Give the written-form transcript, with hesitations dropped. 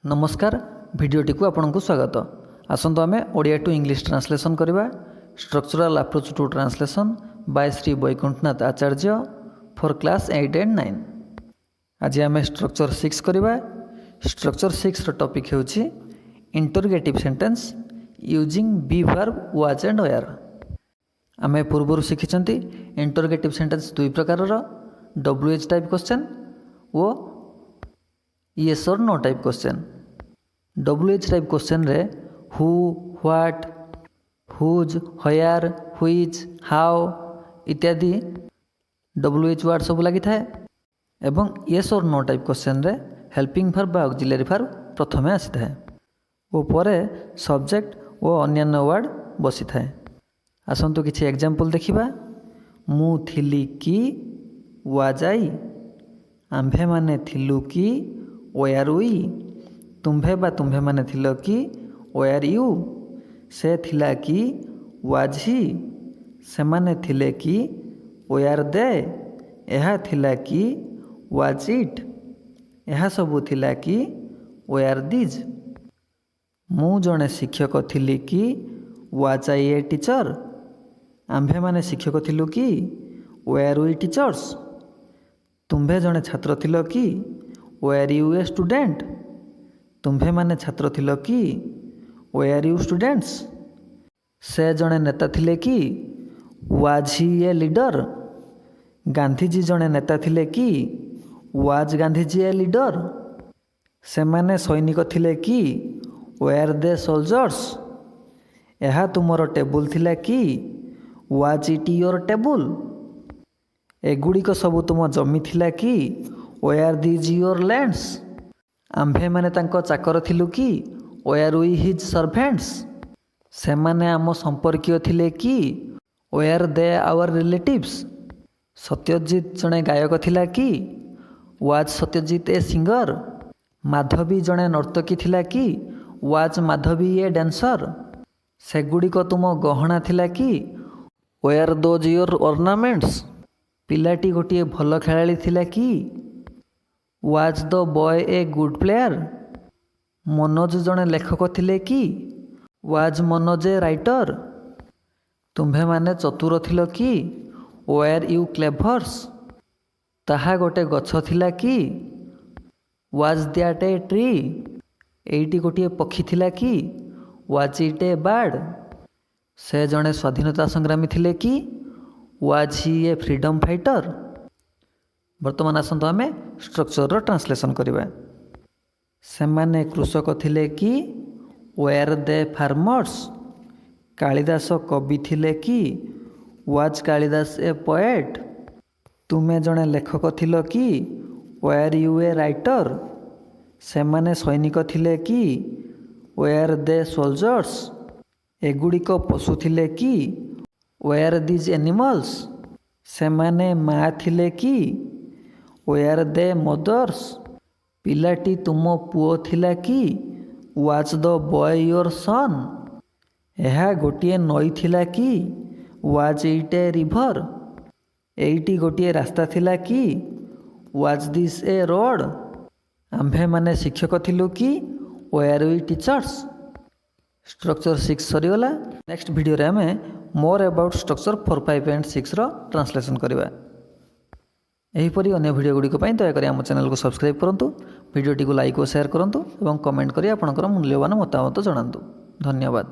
ନମସ୍କାର, ଭିଡ଼ିଓଟିକୁ ଆପଣଙ୍କୁ ସ୍ୱାଗତ। ଆସନ୍ତୁ ଆମେ ଓଡ଼ିଆ ଟୁ ଇଂଲିଶ ଟ୍ରାନ୍ସଲେସନ୍ କରିବା। Structural Approach to Translation by Shri Baikunthanath Acharya for class 8 and 9. ଆଜି ଆମେ ଷ୍ଟ୍ରକ୍ଚର ସିକ୍ସ କରିବା। ଷ୍ଟ୍ରକ୍ଚର ସିକ୍ସର ଟପିକ୍ ହେଉଛି interrogative sentence using be verb was and were. ଆମେ ପୂର୍ବରୁ ଶିଖିଛନ୍ତି ଇଣ୍ଟରଗେଟିଭ୍ ସେଣ୍ଟେନ୍ସ ଦୁଇ ପ୍ରକାରର, W H type question O yes or no type question. WH type କ୍ୱେଶ୍ଚନ୍ରେ who, what, whose, where, which, how ଇତ୍ୟାଦି W H ward ସବୁ ଲାଗିଥାଏ ଏବଂ ୟେସ୍ ଅର୍ no type କ୍ୱେଶ୍ଚନ୍ରେ helping verb ବା ଅକ୍ଜିଲାରୀ ଭର୍ବ ପ୍ରଥମେ ଆସିଥାଏ ଓ ପରେ ସବଜେକ୍ଟ ଓ ଅନ୍ୟାନ୍ୟ ୱାର୍ଡ଼ ବସିଥାଏ। ଆସନ୍ତୁ କିଛି ଏକ୍ଜାମ୍ପଲ୍ ଦେଖିବା। ମୁଁ ଥିଲି କି? Was I? ଆମ୍ଭେମାନେ ଥିଲୁ କି? Were we? ତୁମ୍ଭେ ବା ତୁମ୍ଭେମାନେ ଥିଲ କି? Were you? ସେ ଥିଲା କି? Was he? ସେମାନେ ଥିଲେ କି? Were they? ଏହା ଥିଲା କି? Was it? ଏହା ସବୁ ଥିଲା କି? Were these? ମୁଁ ଜଣେ ଶିକ୍ଷକ ଥିଲି କି? Was I a teacher? ଆମ୍ଭେମାନେ ଶିକ୍ଷକ ଥିଲୁ କି? Were we teachers? ତୁମ୍ଭେ ଜଣେ ଛାତ୍ର ଥିଲ କି? Were you a student? ତୁମ୍ଭେମାନେ ଛାତ୍ର ଥିଲ କି? Were you students? ସେ ଜଣେ ନେତା ଥିଲେ କି? Was he a leader? Gandhiji ଜଣେ ନେତା ଥିଲେ କି? Was Gandhiji a leader? ସେମାନେ ସୈନିକ ଥିଲେ କି? Were they soldiers? ଏହା ତୁମର ଟେବୁଲ ଥିଲା କି? Was it your table? ଏଗୁଡ଼ିକ ସବୁ ତୁମ ଜମି ଥିଲା କି? Were these your lands? ଆମ୍ଭେମାନେ ତାଙ୍କ ଚାକର ଥିଲୁ କି? Were we his servants? ସେମାନେ ଆମ ସମ୍ପର୍କୀୟ ଥିଲେ କି? Were they our relatives? Satyajit ଜଣେ ଗାୟକ ଥିଲା କି? Was Satyajit a singer? Madhabi ଜଣେ ନର୍ତ୍ତକୀ ଥିଲା କି? Was Madhabi a dancer? ସେଗୁଡ଼ିକ ତୁମ ଗହଣା ଥିଲା କି? Were those your ornaments? ପିଲାଟି ଗୋଟିଏ ଭଲ ଖେଳାଳି ଥିଲା କି? Was the boy a good player? Manoj ଜଣେ ଲେଖକ ଥିଲେ କି? Was Manoj a writer? ତୁମ୍ଭେମାନେ ଚତୁର ଥିଲ କି? Were you clever? ତାହା ଗୋଟେ ଗଛ ଥିଲା କି? Was that a tree? ଏଇଟି ଗୋଟିଏ ପକ୍ଷୀ ଥିଲା କି? Was it a bird? ସେ ଜଣେ ସ୍ୱାଧୀନତା ସଂଗ୍ରାମୀ ଥିଲେ କି? Was he a freedom fighter? ବର୍ତ୍ତମାନ ଆସନ୍ତୁ ଆମେ ଷ୍ଟ୍ରକ୍ଚରର ଟ୍ରାନ୍ସଲେସନ୍ କରିବା। ସେମାନେ କୃଷକ ଥିଲେ କି? Were they farmers? Kalidas କବି ଥିଲେ କି? Was Kalidas a poet? ତୁମେ ଜଣେ ଲେଖକ ଥିଲ କି? Were you a writer? ସେମାନେ ସୈନିକ ଥିଲେ କି? Were they soldiers? ଏଗୁଡ଼ିକ ପଶୁ ଥିଲେ କି? Were these animals? ସେମାନେ ମା ଥିଲେ କି? Were they mothers? ପିଲାଟି ତୁମ ପୁଅ ଥିଲା କି? Was the boy your son? ଏହା ଗୋଟିଏ ନଈ ଥିଲା କି? Was it a river? ଏଇଟି ଗୋଟିଏ ରାସ୍ତା ଥିଲା କି? Was this a road? ଆମ୍ଭେମାନେ ଶିକ୍ଷକ ଥିଲୁ କି? Were we teachers? Structure six ସରିଗଲା। ନେକ୍ସଟ ଭିଡ଼ିଓରେ ଆମେ more about structure 4, 5 and sixer translation କରିବା। ଏହିପରି ଅନ୍ୟ ଭିଡ଼ିଓ ଗୁଡ଼ିକ ପାଇଁ ଦୟାକରି ଆମ ଚ୍ୟାନେଲକୁ ସବସ୍କ୍ରାଇବ୍ କରନ୍ତୁ, ଭିଡ଼ିଓଟିକୁ ଲାଇକ୍ ଓ ସେୟାର କରନ୍ତୁ ଏବଂ କମେଣ୍ଟ କରି ଆପଣଙ୍କର ମୂଲ୍ୟବାନ ମତାମତ ଜଣାନ୍ତୁ। ଧନ୍ୟବାଦ।